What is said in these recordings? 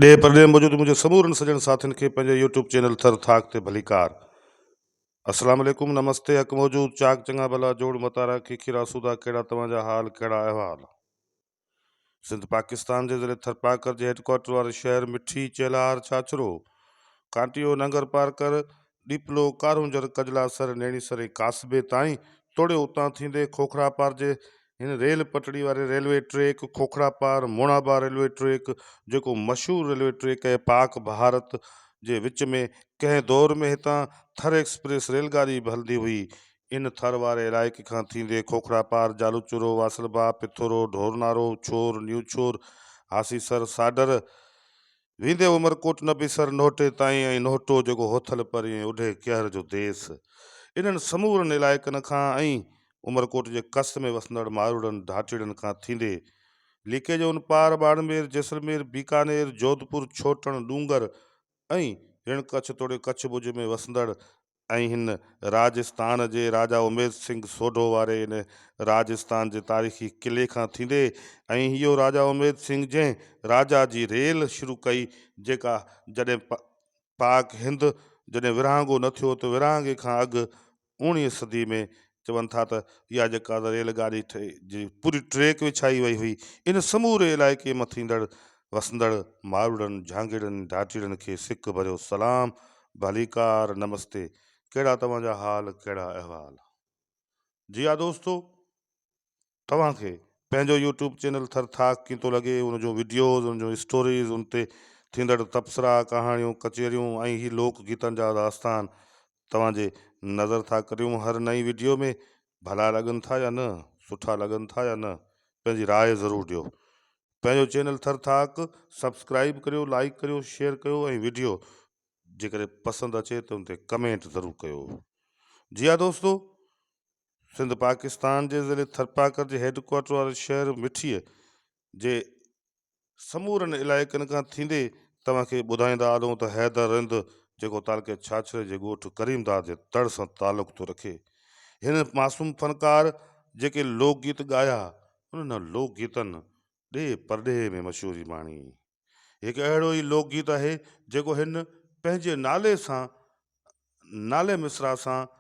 ڏيهه پرڏيهه ۾ موجود منهنجي سمورن سڄڻ ساٿين کي پنهنجي يوٽيوب چينل ٿر ٿاڪ تي ڀليڪار. اسلام عليڪم نمستي حق موجود چاڪ چڱا ڀلا جوڙ متارا کيکيرا سوڌا ڪهڙا توهان جا حال ڪهڙا احوال. سنڌ پاڪستان جي ضلعي ٿرپارڪر جي هيڊڪوارٽر واري شهر مٺي چيلهار ڇاڇرو ڪانٽيو ننگر پارڪر ڏيپلو، ڪارونجهر، ڪجلاسر، نيڻيسر ۽ ڪاسبي تائين توڙي اتان ٿيندي کوکراپار جي هن ريل پٽڙي واري railway track, Khokhrapar, Munabao railway track, جيڪو مشهور ريلوي ٽريڪ آهي پاڪ ڀارت جي وچ ۾ ڪنهن دور ۾ هتان ٿر ايڪسپريس ريل گاڏي به هلندي هئي. ان ٿر واري علائقي کان ٿيندي کوکراپار، جالوچورو، واسلبا، پٿورو، ڍورنارو، ڇور، نيوڇور، هاسيسر، ساڍر، ويندي عمرڪوٽ نبي سر نوهٽي تائين ۽ نوهٽو جيڪو هوٿل پرين ۽ اڍي ڪيهر جو ديس. انهن سمورن علائقن کان ۽ عمرڪوٽ جي ڪس ۾ وسندڙ ماروئڙن ڍاٽيڙن کان ٿيندي ليڪي جي ان پار ٻاڙمير، جيسلمير، بيڪانير، جوڌپور، ڇوٽڻ، ڏونگر ۽ رڻ ڪڇ توڙي ڪڇ ڀڄ ۾ وسندڙ ۽ هن راجستان جي راجا اميد سنگهه سوڍو واري ان راجستان جي تاريخي قلعي کان ٿيندي ۽ اهو راجا اميد سنگهه جنهن راجا جي ريل شروع ڪئي جيڪا جڏهن پاڪ هند جڏهن ورهاڱو نه ٿيو ته ورهاڱي کان اڳ اوڻيهين صدي ۾ چون ٿا ته اها جيڪا ريل گاڏي ٺهي جي پوري ٽريڪ وڇائي وئي هئي ان سموري علائقي مان ٿيندڙ وسندڙ ماروئڙن، جهانگيئڙن، ڍاٽيئڙن کي سڪ ڀريو سلام، ڀليڪار، نمستي، ڪهڙا توهان جا حال، ڪهڙا احوال. جي ها دوستو توهان کي پنهنجو يوٽيوب چينل ٿر ٿاڪ ڪيئن ٿو لڳي ان جون وڊيوز ان جون اسٽوريز ان تي ٿيندڙ تبصرا ڪهاڻيون ڪچهريون ۽ هي لوڪ گيتن جا داستان توهان جي نظر ٿا ڪريون هر نئين وڊيو ۾ ڀلا لڳن ٿا يا نه سٺا لڳن ٿا يا نه پنهنجي راء ضرور ڏيو پنهنجو چينل ٿر ٿاڪ سبسڪرائيب ڪريو لائيڪ ڪريو شيئر ڪيو ۽ وڊيو جيڪڏهن پسند اچي ته ان تي ڪمينٽ ضرور ڪيو جي ها دوستو سنڌ پاڪستان جي ضلعي ٿرپاڪر جي هيڊ ڪوارٽر واري شهر مٺيء جي سمورن علائقن کان ٿيندي توهان کي ٻڌائيندا هلون ته حيدر رند جيڪو تعلقي ڇاڇري جي ڳوٺ ڪريم داد جي تڙ سان تعلق ٿو رکي هن معصوم فنڪار جيڪي لوڪ گيت ڳايا انهن لوڪ گيتن ڏيهه پرڏيهه ۾ مشهوري ماڻي. هڪ اهڙو ئي لوڪ گيت آهي جيڪو هن پنهنجي نالي سان نالي مصرع سان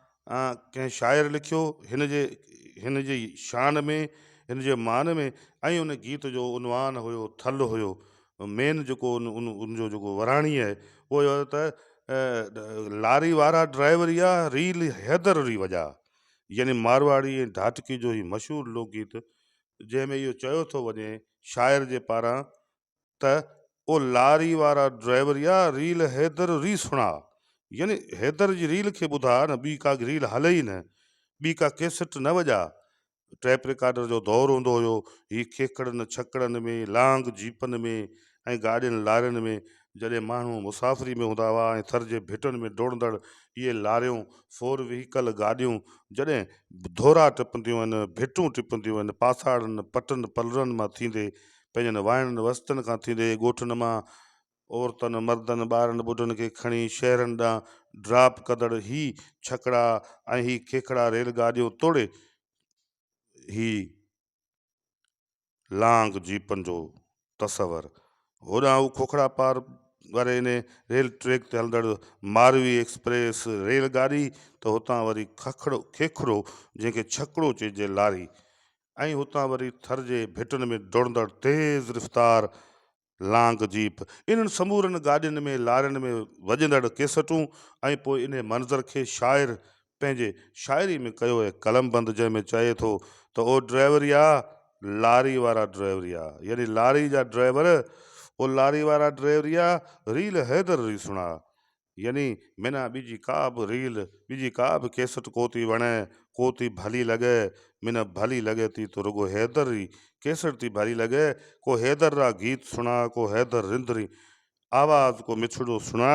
ڪنهن شاعر لکيو هن جي هن جي شان ۾ هن جي مان ۾ ۽ ان گيت جو عنوان هيو ٿل هيو مين جيڪو ان ان ان جو جيڪو وراڻي آهي اهو هيو ته لاري وارا ڊرائيوريا ريل حيدر ري وڄا يعني مارواڙي ۽ ڍاٽڪي جو هي مشهور لوڪ گيت جنهن ۾ اهو چيو ٿو وڃي شاعر جي پاران ته او لاري وارا ڊرائيوريا ريل حيدر ري سڻا يعني حيدر جي ريل کي ٻڌاء نه ٻي ڪا ريل هلي ئي نه ٻي ڪا ڪيسٽ نه وڄاء ٽيپ رڪارڊر جو دور هوندو هيو. هي کيکڙن ڇڪڙن ۾، لانگ جيپن ۾ ۽ گاڏين لارين ۾ جڏهن ماڻهو مسافري ۾ هوندا هئا ۽ ٿر جي ڀٽن ۾ ڊوڙندڙ اهي لاريون، فور وهيڪل گاڏيون جڏهن ڌورا ٽپنديون آهن، ڀٽون ٽپنديون آهن، پاساڙن، پٽن پلرن مان ٿيندي پنهنجن واهڻن وستين کان ٿيندي ڳوٺن مان عورتن، مردن، ٻارن ٻڍن کي کڻي شهرن ڏانهن ڊراپ ڪندڙ هي ڇڪڙا ۽ هي کيکڙا ريل گاڏيون توڙي هي لانگ جيپن جو تصور هوڏانهن هو کوکڙا پار واري انهي ريل ٽريڪ تي هلندڙ ماروي ايڪسپريس ريل گاڏي ته هتان وري ککڙو کيکڙو جنهن کي ڇڪڙو چئجي لاري ۽ هتان وري ٿر جي ڀٽن ۾ ڊوڙندڙ تيز رفتار لانگ جيپ، انهن سمورن گاڏين ۾ لارين ۾ وڄندڙ ڪيسٽون ۽ پوء انهي منظر کي شاعر پنهنجي شاعري ۾ ڪيو ۽ قلمبند جنهن ۾ چئي ٿو ته او ڊرائيوريا لاري وارا ڊرائيوريا يعني لاري جا ڊرائيور او لاري وارا ڊرائيوريا ريل حيدر ري سڻا يعني منا ٻيجي ڪا به ريل، ٻيجي ڪا به ڪيسٽ ڪو ٿي وڻي، ڪو ٿي ڀلي لڳي، منا ڀلي لڳي ٿي ته رڳو حيدر ري ڪيسٽ ٿي ڀلي لڳي، ڪو حيدر را گيت سڻا، ڪو حيدر رند ري آواز ڪو مٺڙو سڻا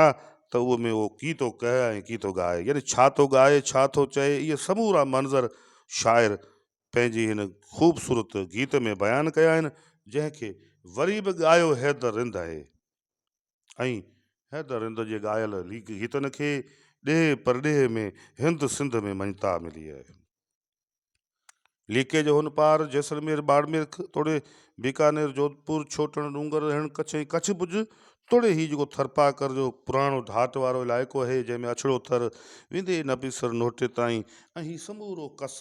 ته اهو ۾ اهو ڪي ٿو ڪهي ۽ ڪي ٿو ڳائي، يعني ڇا ٿو ڳائي، ڇا ٿو چئي، اهي سمورا منظر شاعر پنهنجي هن خوبصورت گيت ۾ بيان ڪيا آهن، جنهن کي وري به ڳايو حيدر رند آهي. ۽ حيدر رند جي ڳايل گيتن کي ڏيهه پرڏيهه ۾ هند سنڌ ۾ مڃتا ملي آهي. ليڪي جي هن پار جيسلمير، ٻاڙمير توڙي بيڪانير، جوڌپور، ڇوٽڻ، ڏونگر، رهڻ، ڪڇ ۽ ڪڇ ڀڄ توڙي هي جيڪو ٿرپاڪر جو پراڻو ڍاٽ وارو علائقو آهي، جنهن ۾ اڇڙو ٿر ويندي نبيسر نوٽي تائين ۽ هي سمورو ڪس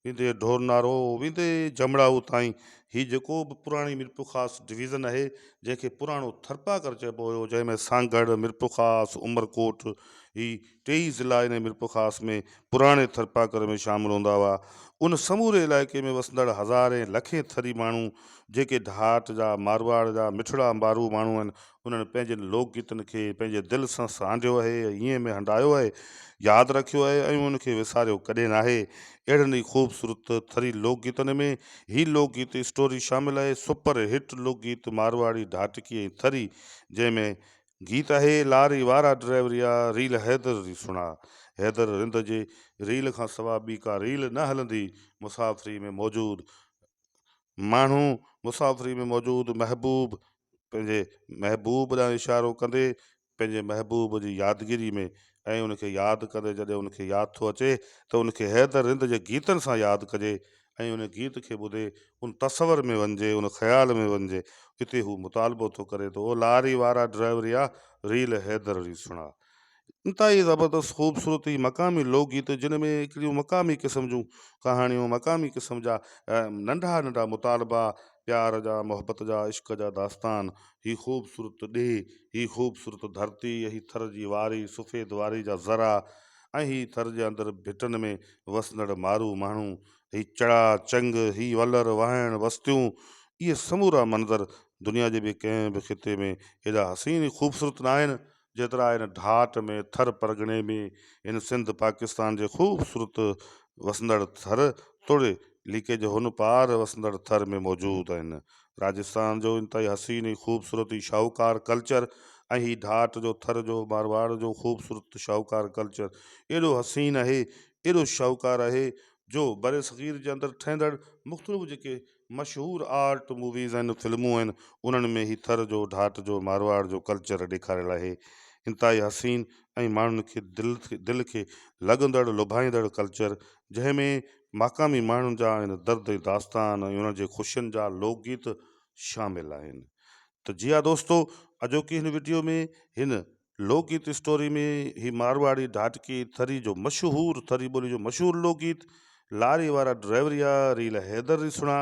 ويندي ڍورنارو ويندي جمڙائو تائين هي جيڪو به پراڻي ميرپورخاص ڊويزن آهي، جنهن کي پراڻو ٿرپاڪر چئبو هيو، جنهن ۾ سانگهڙ، ميرپورخاص، عمرڪوٽ هي ٽيئي ضلعا انهي ميرپورخاص ۾ پراڻي ٿرپاڪر ۾ شامل هوندا هئا. ان سموري علائقي ۾ وسندڙ هزارين لکين ٿري ماڻهو جيڪي ڍاٽ جا، مارواڙ جا مٺڙا مارو ماڻهو آهن، انهن پنهنجن لوڪ گيتن کي پنهنجي دل سان سانڍيو آهي ۽ هينئين ۾ هنڊايو آهي، ياد رکيو آهي ۽ ان کي وساريو ڪڏهن ناهي. اهڙن ئي خوبصورت ٿري لوڪ گيتن ۾ هي لوڪ گيت اسٽوري شامل آهي، سپر هٽ لوڪ گيت مارواڙي، ڍاٽڪي ۽ ٿري جنهن ۾ گيت آهي لاري وارا ڊرائيوريا ريل حيدر ري سڻا حيدر رند جي ريل کان سوا ٻي ڪا ريل نه هلندي مسافري ۾ موجود ماڻهو مسافري ۾ موجود محبوب پنهنجي محبوب ڏانهن اشارو ڪندي پنهنجي محبوب جي يادگيري ۾ ۽ ان کي ياد ڪندي جڏهن ان کي ياد ٿو اچي ته ان کي حيدر رند جي گيتن سان ياد ڪجي ۽ ان گيت کي ٻڌي ان تصور ۾ وڃجي، ان خيال ۾ وڃجي، اتي هو مطالبو ٿو ڪري ته او لاري وارا ڊرائيوريا ريل حيدر ري سڻا. انتهائي زبردست خوبصورت هي مقامي لوڪ گيت جن ۾ هڪڙيون مقامي قسم جون ڪهاڻيون، مقامي قسم جا ننڍا ننڍا مطالبا، پيار جا، محبت جا، عشق جا داستان، هي خوبصورت ڏيهه، هي خوبصورت ڌرتي، هي ٿر جي واري، سفيد واري جا ذرا، ۽ هي ٿر جي اندر ڀٽن ۾ وسندڙ مارو ماڻهو، هي چڙا چنگ، هي ولر واهڻ وستيون، اهي سمورا منظر دنيا جي ٻئي ڪنهن به خطي ۾ ايڏا حسين ۽ خوبصورت ناهن، جيترا هن ڍاٽ ۾، ٿر پرڳڻي ۾، هن سنڌ پاڪستان جي خوبصورت وسندڙ ٿر توڙي ليڪي جي هن پار وسندڙ ٿر ۾ موجود آهن. راجستان جو انتهائي حسين ۽ خوبصورت ۽ شاهوڪار ڪلچر ۽ هي ڍاٽ جو ٿر جو مارواڙ جو خوبصورت شاهوڪار ڪلچر ايڏو حسين آهي ايڏو شاهوڪار آهي جو برصغير جي اندر ٺهندڙ مختلف جيڪي مشهور آرٽ موويز آهن فلمون آهن انهن ۾ هي ٿر جو ڍاٽ جو مارواڙ جو ڪلچر ڏيکاريل آهي انتهائي حسين ۽ ماڻهن کي دل دل کي لڳندڙ لڀائيندڙ ڪلچر جنهن ۾ مقامي ماڻهن جا ان درد ۽ داستان ۽ انهن جي خوشين جا لوڪ گيت شامل آهن ته جي ها دوستو اڄوڪي هن وڊيو ۾ هن لوڪ گيت اسٽوري ۾ هي مارواڙي ڍاٽڪي ٿري جو مشهور ٿري ٻولي جو مشهور لوڪ گيت لاري وارا ڊرائيوريا ريل حيدر ري سڻا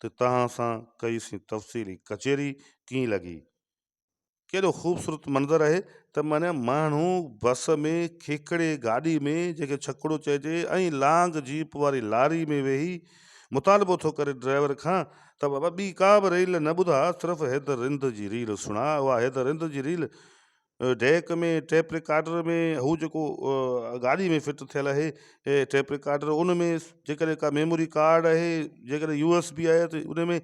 ته توهان سان ڪئي سين تفصيلي ڪچهري ڪيئن لڳي ڪيڏو خوبصورت منظر آهي ته معنيٰ ماڻهو بس ۾ کيکڙي گاڏي ۾ جنهن کي ڇڪڙو چئجي ۽ لانگ جيپ واري لاري ۾ ويهي مطالبو ٿو ڪري ڊرائيور کان ته بابا ٻي ڪا به ريل نه ٻڌاء صرف حيدر رند جي ريل سڻاء اها حيدر رند جي ريل ڊيڪ ۾ ٽيپ رڪارڊر ۾ هو جيڪو گاڏي ۾ فٽ ٿيل آهي ٽيپ رڪارڊر ان ۾ جيڪڏهن ڪا ميموري ڪارڊ آهي جيڪڏهن يو ايس بي آهي ته ان ۾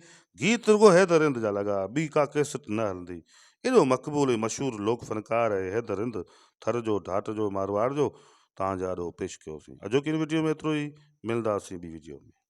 گيت رڳو حيدر رند جا لڳا، ٻي ڪا ڪيسٽ نه هلندي. ايڏو مقبول ۽ مشهور لوڪ فنڪار آهي حيدر رند، ٿر جو، ڍاٽ جو، مارواڙ جو، توهان جي آڏو پيش ڪيوسين. اڄوڪي هن وڊيو ۾ ايترو ئي، ملنداسين ٻي وڊيو ۾.